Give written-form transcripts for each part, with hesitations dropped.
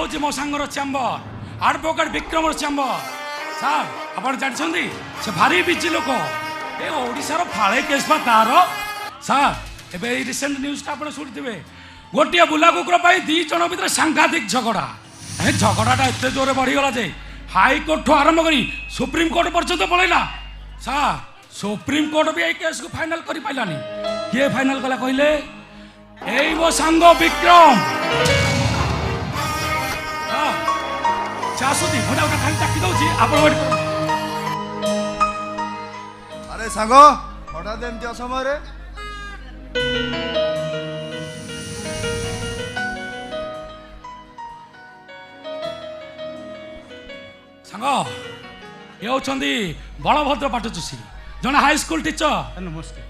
ହେଉଛି ମୋ ସାଙ୍ଗର ଚେମ୍ବର, ଆଡଭୋକେଟ ବିକ୍ରମର ଚେମ୍ବର। ସାର୍, ଆପଣ ଜାଣିଛନ୍ତି, ସେ ଭାରି ବିଜି ଲୋକ। ଏ ଓଡ଼ିଶାର ଫାଳେ କେସ୍ ବା ତାର। ସାର୍, ଏବେ ଏଇ ରିସେଣ୍ଟ ନ୍ୟୁଜ୍ଟା ଆପଣ ଶୁଣିଥିବେ। ଗୋଟିଏ ବୁଲା କୁକୁର ପାଇଁ ଦି ଜଣ ଭିତରେ ସାଂଘାତିକ ଝଗଡ଼ା। ଏ ଝଗଡ଼ାଟା ଏତେ ଜୋରରେ ବଢ଼ିଗଲା ଯେ ହାଇକୋର୍ଟଠୁ ଆରମ୍ଭ କରି ସୁପ୍ରିମକୋର୍ଟ ପର୍ଯ୍ୟନ୍ତ ପଳେଇଲା। ସାର୍, ସୁପ୍ରିମକୋର୍ଟ ବି ଏଇ କେସ୍କୁ ଫାଇନାଲ କରିପାରିଲାନି। କିଏ ଫାଇନାଲ କଲା କହିଲେ? ଏଇ ମୋ ସାଙ୍ଗ ବିକ୍ରମ। ହଁ, ସେ ଆସୁଛି। ମୁଁ ତାକୁ ଖାଲି ଡାକି ଦଉଛି, ଆପଣ wait କରନ୍ତୁ। ଆରେ ସାଙ୍ଗ, ହଠାତ୍ ଏମିତି ଅସମୟରେ? ସାଙ୍ଗ, ଏ ହେଉଛନ୍ତି ବଳଭଦ୍ର ପାଟଯୋଶୀ, ଜଣେ ହାଇସ୍କୁଲ ଟିଚର। ନମସ୍କାର।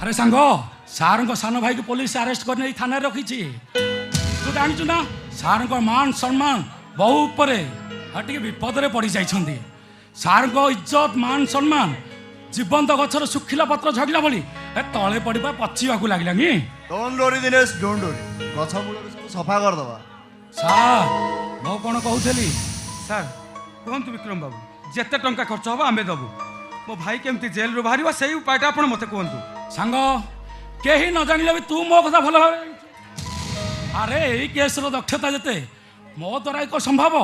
ଆରେ ସାଙ୍ଗ, ସାର୍ଙ୍କ ସାନ ଭାଇକୁ ପୋଲିସ ଆରେଷ୍ଟ କରି ନେଇ ଥାନାରେ ରଖିଛି। ତୁ ଜାଣିଛୁ ନା, ସାର୍ଙ୍କ ମାନ ସମ୍ମାନ ବହୁ ଉପରେ, ଆଉ ଟିକେ ବିପଦରେ ପଡ଼ି ଯାଇଛନ୍ତି। ସାର୍ଙ୍କ ଇଜ୍ଜତ, ମାନ ସମ୍ମାନ ଜୀବନ୍ତ ଗଛର ଶୁଖିଲା ପତ୍ର ଝଡ଼ିଲା ଭଳି ଏ ତଳେ ପଡ଼ିବା ପଚିବାକୁ ଲାଗିଲାନି। Don't worry Dinesh, don't worry. ଗଛ ମୂଳରୁ ସବୁ ସଫା କରିଦେବା। ସାର୍, ମୁଁ କ'ଣ କହୁଥିଲି? ସାର୍, କୁହନ୍ତୁ। ବିକ୍ରମ ବାବୁ, ଯେତେ ଟଙ୍କା ଖର୍ଚ୍ଚ ହେବ ଆମେ ଦେବୁ। ମୋ ଭାଇ କେମିତି ଜେଲରୁ ବାହାରିବ, ସେଇ ଉପାୟଟା ଆପଣ ମୋତେ କୁହନ୍ତୁ। ସାଙ୍ଗ, କେହି ନ ଜାଣିଲେ ବି ତୁ ମୋ କଥା ଭଲ ଭାବେ ଜାଣିଛୁ। ଆରେ, ଏଇ କେସ୍ର ଦକ୍ଷତା ଯେତେ, ମୋ ଦ୍ୱାରା ଏକ ସମ୍ଭବ?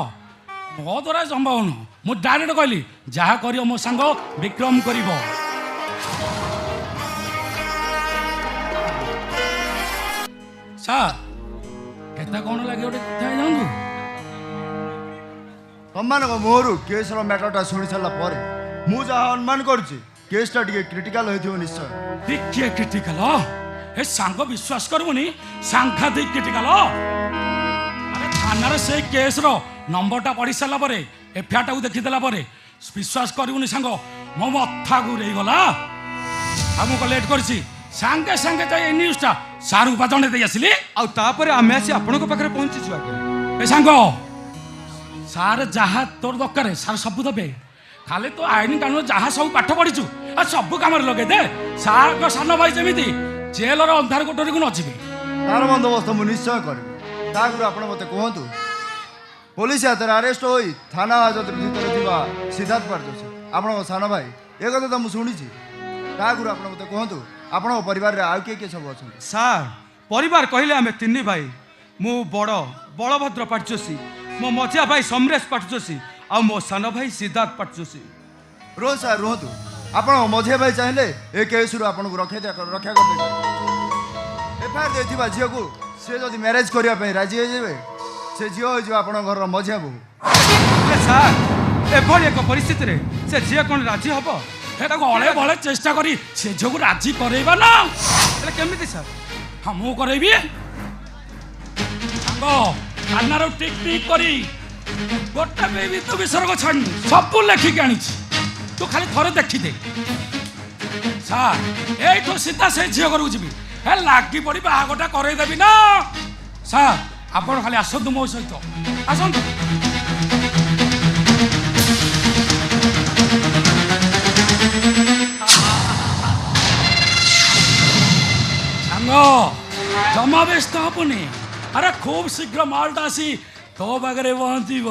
ମୋ ଦ୍ୱାରା ସମ୍ଭବ ନୁହଁ। ମୁଁ ଡାଇରେକ୍ଟ କହିଲି, ଯାହା କରିବ ମୋ ସାଙ୍ଗ ବିକ୍ରମ କରିବ। ସାର୍, କେତେ କ'ଣ ଲାଗିବ ଟିକେ କଥା ହେଇଯାଆନ୍ତୁ। ତମମାନଙ୍କ ମୁହଁରୁ କେସ୍ର ମ୍ୟାଟରଟା ଶୁଣି ସାରିଲା ପରେ ମୁଁ ଯାହା ଅନୁମାନ କରୁଛି, କେସ୍ଟା ଟିକେ କ୍ରିଟିକାଲ ହେଇଥିବ ନିଶ୍ଚୟ। ଟିକିଏ କ୍ରିଟିକାଲ? ଏ ସାଙ୍ଗ, ବିଶ୍ୱାସ କରିବୁନି, ସାଂଘାତିକ କ୍ରିଟିକାଲ। ଆରେ, ଥାନାରେ ସେଇ କେସ୍ର ନମ୍ବରଟା ପଢ଼ି ସାରିଲା ପରେ, ଏଫଆଇଆରଟାକୁ ଦେଖିଦେଲା ପରେ, ବିଶ୍ୱାସ କରିବୁନି ସାଙ୍ଗ, ମୋ ମଥା ଘୁରେଇଗଲା। ଆଉ ମୁଁ ଲେଟ୍ କରିଛି? ସାଙ୍ଗେ ସାଙ୍ଗେ ଯାଇ ଏଇ ନ୍ୟୁଜ୍ଟା ସାର୍ଙ୍କୁ ପା ଜଣେଇ ଦେଇ ଆସିଲି। ଆଉ ତାପରେ ଆମେ ଆସି ଆପଣଙ୍କ ପାଖରେ ପହଞ୍ଚିଛୁ ଆଜ୍ଞା। ଏ ସାଙ୍ଗ, ସାର୍ ଯାହା ତୋର ଦରକାର ସାର୍ ସବୁ ଦେବେ। ଖାଲି ତୁ ଆଇନ କାନୁନ ଯାହା ସବୁ ପାଠ ପଢ଼ିଛୁ, ଆଉ ସବୁ କାମରେ ଲଗେଇ ଦେ। ସାର୍ଙ୍କ ସାନ ଭାଇ ଯେମିତି ଜେଲର ଅନ୍ଧାର କୋଠରୀକୁ ନ ଯିବେ। ତାର ବନ୍ଦୋବସ୍ତ ମୁଁ ନିଶ୍ଚୟ କରିବି। ତା ଆଗରୁ ଆପଣ ମୋତେ କୁହନ୍ତୁ, ପୋଲିସ ହାତରେ ଆରେଷ୍ଟ ହୋଇ ଥାନା ହାଜତ ଭିତରେ ଥିବା ସିଦ୍ଧାର୍ଥ ପାଟଯୋଶୀ ଆପଣଙ୍କ ସାନ ଭାଇ, ଏ କଥା ତ ମୁଁ ଶୁଣିଛି। ତା ଆଗରୁ ଆପଣ ମୋତେ କୁହନ୍ତୁ, ଆପଣଙ୍କ ପରିବାରରେ ଆଉ କିଏ କିଏ ସବୁ ଅଛନ୍ତି? ସାର୍, ପରିବାର କହିଲେ ଆମେ ତିନି ଭାଇ। ମୁଁ ବଡ଼ ବଳଭଦ୍ର ପାଟଯୋଶୀ, ମୋ ମଝିଆ ଭାଇ ସମରେଶ ପାଟଯୋଶୀ ଆଉ ମୋ ସାନ ଭାଇ ସିଦ୍ଧାର୍ଥ ପାଟଯୋଶୀ। ରୁହନ୍ତୁ ସାର୍, ରୁହନ୍ତୁ। ଆପଣ ମଝିଆ ଭାଇ ଚାହିଁଲେ ଏ କେସ୍ରୁ ଆପଣଙ୍କୁ ରକ୍ଷା କରିଦେବେ। ଏଫଆଇଆର ଦେଇଥିବା ଝିଅକୁ ସେ ଯଦି ମ୍ୟାରେଜ କରିବା ପାଇଁ ରାଜି ହେଇଯିବେ, ସେ ଝିଅ ହେଇଯିବ ଆପଣଙ୍କ ଘରର ମଝିଆ ବୋହୂ। ହେଲେ ସାର୍, ଏଭଳି ଏକ ପରିସ୍ଥିତିରେ ସେ ଝିଅ କ'ଣ ରାଜି ହବ? ହେ, ତାକୁ ଅଳେ ବଳେ ଚେଷ୍ଟା କରି ସେ ଝିଅକୁ ରାଜି କରେଇବା ନା। ହେଲେ କେମିତି ସାର୍? ହଁ, ମୁଁ କରେଇବି। ସାଙ୍ଗ, ଥାନାରୁ ଟିକ୍ ଟିକ୍ କରି ଗୋଟେ ବି ବିନ୍ଦୁ ବିସର୍ଗ ଛାଡ଼ିନି, ସବୁ ଲେଖିକି ଆଣିଛି। ତୁ ଖାଲି ଥରେ ଦେଖିଦେ। ସାର୍, ଏଇଠୁ ସିଧା ସେ ଝିଅ ଘରକୁ ଯିବି। ହେ, ଲାଗି ପଡ଼ି ବାହାଘରଟା କରେଇଦେବି ନା। ସାର୍, ଆପଣ ଖାଲି ଆସନ୍ତୁ, ମୋ ସହିତ ଆସନ୍ତୁ। ସାଙ୍ଗ, ଜମା ବ୍ୟସ୍ତ ହବୁନି। ଆରେ, ଖୁବ୍ ଶୀଘ୍ର ମାଲଟା ଆସି ତୋ ପାଖରେ ପହଞ୍ଚିବ।